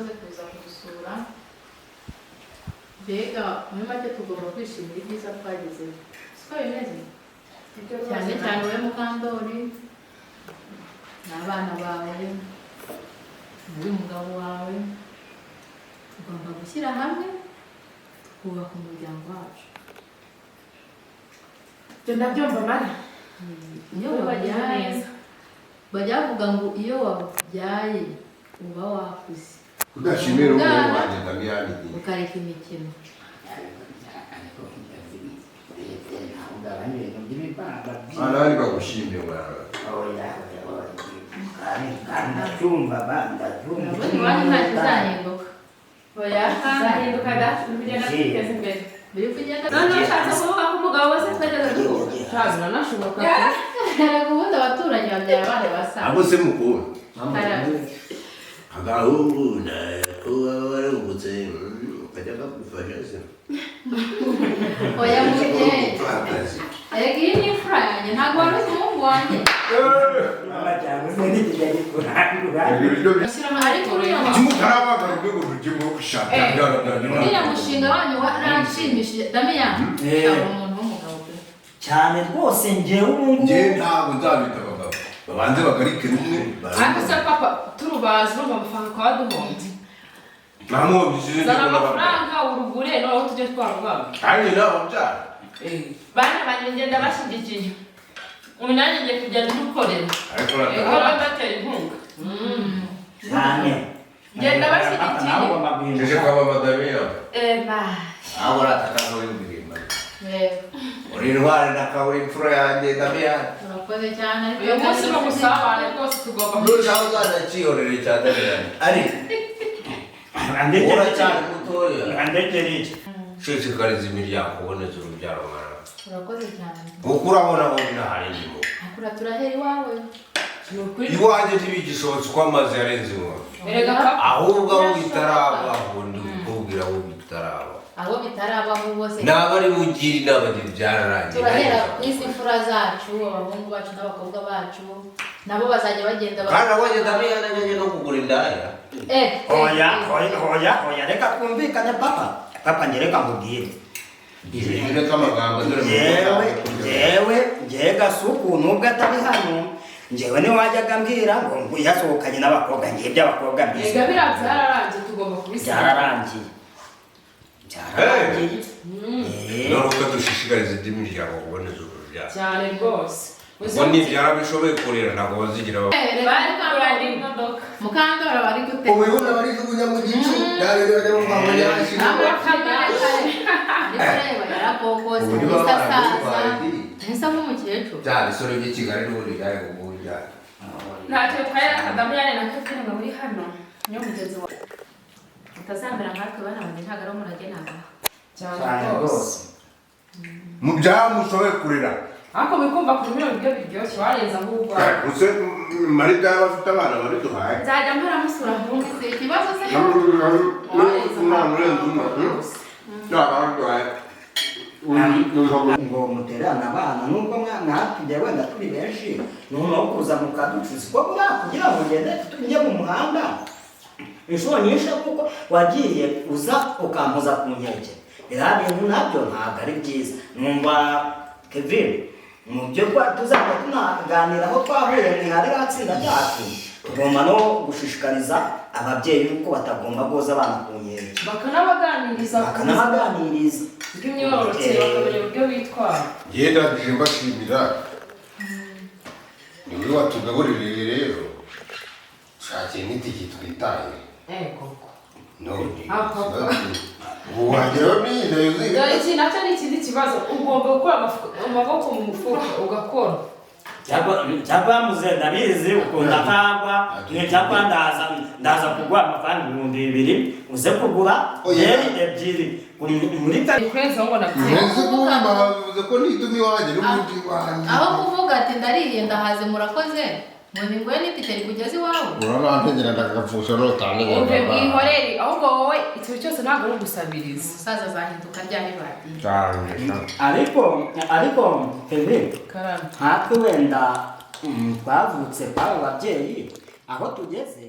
Murakoze kuza kudusura. Mbega muri make tugomba kwishimira ibyiza twagezeho, siko bimeze? Cyane cyane wowe Mukandori n'abana bawe n'uyu mugabo wawe, tugomba gushyira hamwe tukubaka umuryango wacu. Ibyo ndabyumva, mara. Iyo Wowe wagize wabyaye neza. Bajya bavuga ngo iyo wabyaye uba wakuze. Udashimira umwe Umwana, wanjye Damiyani. ukareka imikino. Ariko ugabanya ibintu by'ibibamba. Abandi bagushimye, mwana. Oya, oya, oya, kandi kandi ndacyumva ba, ndacyumva. Urabona iwanyu nta kizahinduka. Oya, tuzahinduka da, turi kugenda twiteza imbere. Biri kugenda. None ushatse kuvuga ko umugabo wese twageze duhura? Ntazi nanashoboka. Erega ubundi abaturanyi babyara abana basa. Abo se mukuru Karame. Agahungu na uba warungutse, kajya kagufasha se? Oya mubyeyi. Umupfakazi. Erega iyi ni imfura yanjye, ntabwo wari uzi umuhungu wanjye. Mama, cyangwa se n'ikijya gikurangura. Ariko uriya Kimutarabaga urwego rugemo gushaka. Uriya mushinga wanyu waranshimishije, Damiyani. Eh. Uri umuntu w'umugabo pe. Cyane rwose, njyewe ubu ngubu Njye ntabwo nzabita abagabo, babanze bagarike rumwe. Ariko se papa, turubazi urumva amafaranga twaba duhombye. Namwumvise. Zana amafaranga urugure, noneho tujye twarugaba. Kandi nawe mbyara. Bana banjye ngenda bashyigikiye, ubu nanjye ngiye kujya ndukorera. Ariko Bahora batera inkunga. Cyane. Ngenda bashyigikiye. Nawe ugomba guhinduka. Jeje kwa mama Damiyani. Eba. Aho uratakaza w'indirimbo. Yego. Uri intwari nakabura, imfura yanjye Damiyani. Urakoze cyane, ariko Uyu munsi ni ubusabane rwose, tugomba Nurushaho uzanakihorere cya Damiyani, ariko uracyari mutoya. Andekere iki? Shishikariza imiryango kuboneza urubyaro, mwana. Urakoze cyane. Kuko urabona aho hari ndimo. Akura turahera iwawe. Ni ukuri. Iwanjye ntibigishobotse uko amazi yarenze inkombe. Erega papa. Ahubwo aho bitaraba, ndi kukubwira aho bitaraba. Abo bitarabaho bose. Naba ari bugire inama, byararangiye. Turahera ku izi mfura zacu, abahungu bacu n'abakobwa bacu, nabo bazajya bagenda Kandi abonye Damiyani ajyanye no kugura indaya. Eh, Oya. eh. Oya, oya, oya, reka twumvikane papa. Papa, njye reka nkubwire. Ibintu amagambo dore. Njyewe, njyewe, njyewe Gasuku, nubwo atari hano, njyewe niwe wajyaga ambwira ngo yasohokanye n'abakobwa. Ngiye iby'abakobwa mbizi. Erega biriya byararangiye, tugomba kubisaba. Byararangiye, byararangiye. Eh. None uko dushishikariza indi miryango kuboneza urubyaro. Cyane rwose. Ubwo nibyara bishoboye kurera, ntabwo bazigira Eh, reka. Bari kugura indi modoka. Mukandora bari gute? Ubu ibona barijugunya mu gicu, byabindi bajya mu mbango nyashyi. Ariko reba, yarakokose. Ubu nibo ntisa abana asaza, bitwaye. ntisa nk'umukecuru. Bya bisore by'i Kigali n'ubundi byari kuburya. Ntacyo bitwaye, Damiyani na Kevin ngo muri hano niyo mugenzi wawe utazamera nkatwe. Bana banjye, ntabwo ari umurage nabaha. Cyane Cyane rwose. rwose. Mu byamushoboye kurera. Ariko bikumva ku bimwe biryo biryoshye warenza ahubwo. Use marida yaba afite abana bariduhaye. Nzajya mpora musura. Si ikibazo se? Umwana urenze umwe baduhaye. Ngo muterane abana, nubwo mwatujya wenda turi benshi, noneho kuza mukaducuza ko buriya kugira ngo ugende tujye mu muhanda inshuro nyinshi, kuko wagiye uza ukampoza ku nkeke, biriya bintu nabyo ntabwo ari byiza. Numva Kevin, mu byo tuzajya tunaganiraho twahuye mu ririya tsinda ryacu, tugomba no gushishikariza ababyeyi yuko batagomba guhoza abana ku nkeke. Bakanabaganiriza. Bakanabaganiriza. Bw'imyororokere, bakamenya uburyo bitwara. Njye ndangije mbashimira, ni wowe watugabuririye rero, shakiye n'itiki twitaye. Ego. None Ah, papa. ubu wageraho n'iyinda yuzuye. Dore iki nacyo ni ikindi kibazo, ugomba gukura amaboko mu mufuka ugakora. Cyangwa muze, ndabizi ukunda kagwa, cyangwa ndaza kuguha amafaranga 2000 uze kugura Oya. byeri ebyiri muri Kurenzaho ngo nabyize. Mbese kumva bivuze ko nituma iwanjye n'ubundi iwanjye. Aho kuvuga ati ndariye ndahaze, murakoze, ngo ni ngoye n'itike rikugeze iwawe. Uranantegera ndagapfusha notanga. Umve, mwihorere, ahubwo wowe ikintu cyose ntabwo ari ugusabiriza. Umusaza azahinduka ryari badiye? Cyane. Ariko Kevin, Karame. nkatwe wenda twavutse kw'abo babyeyi aho tugeze.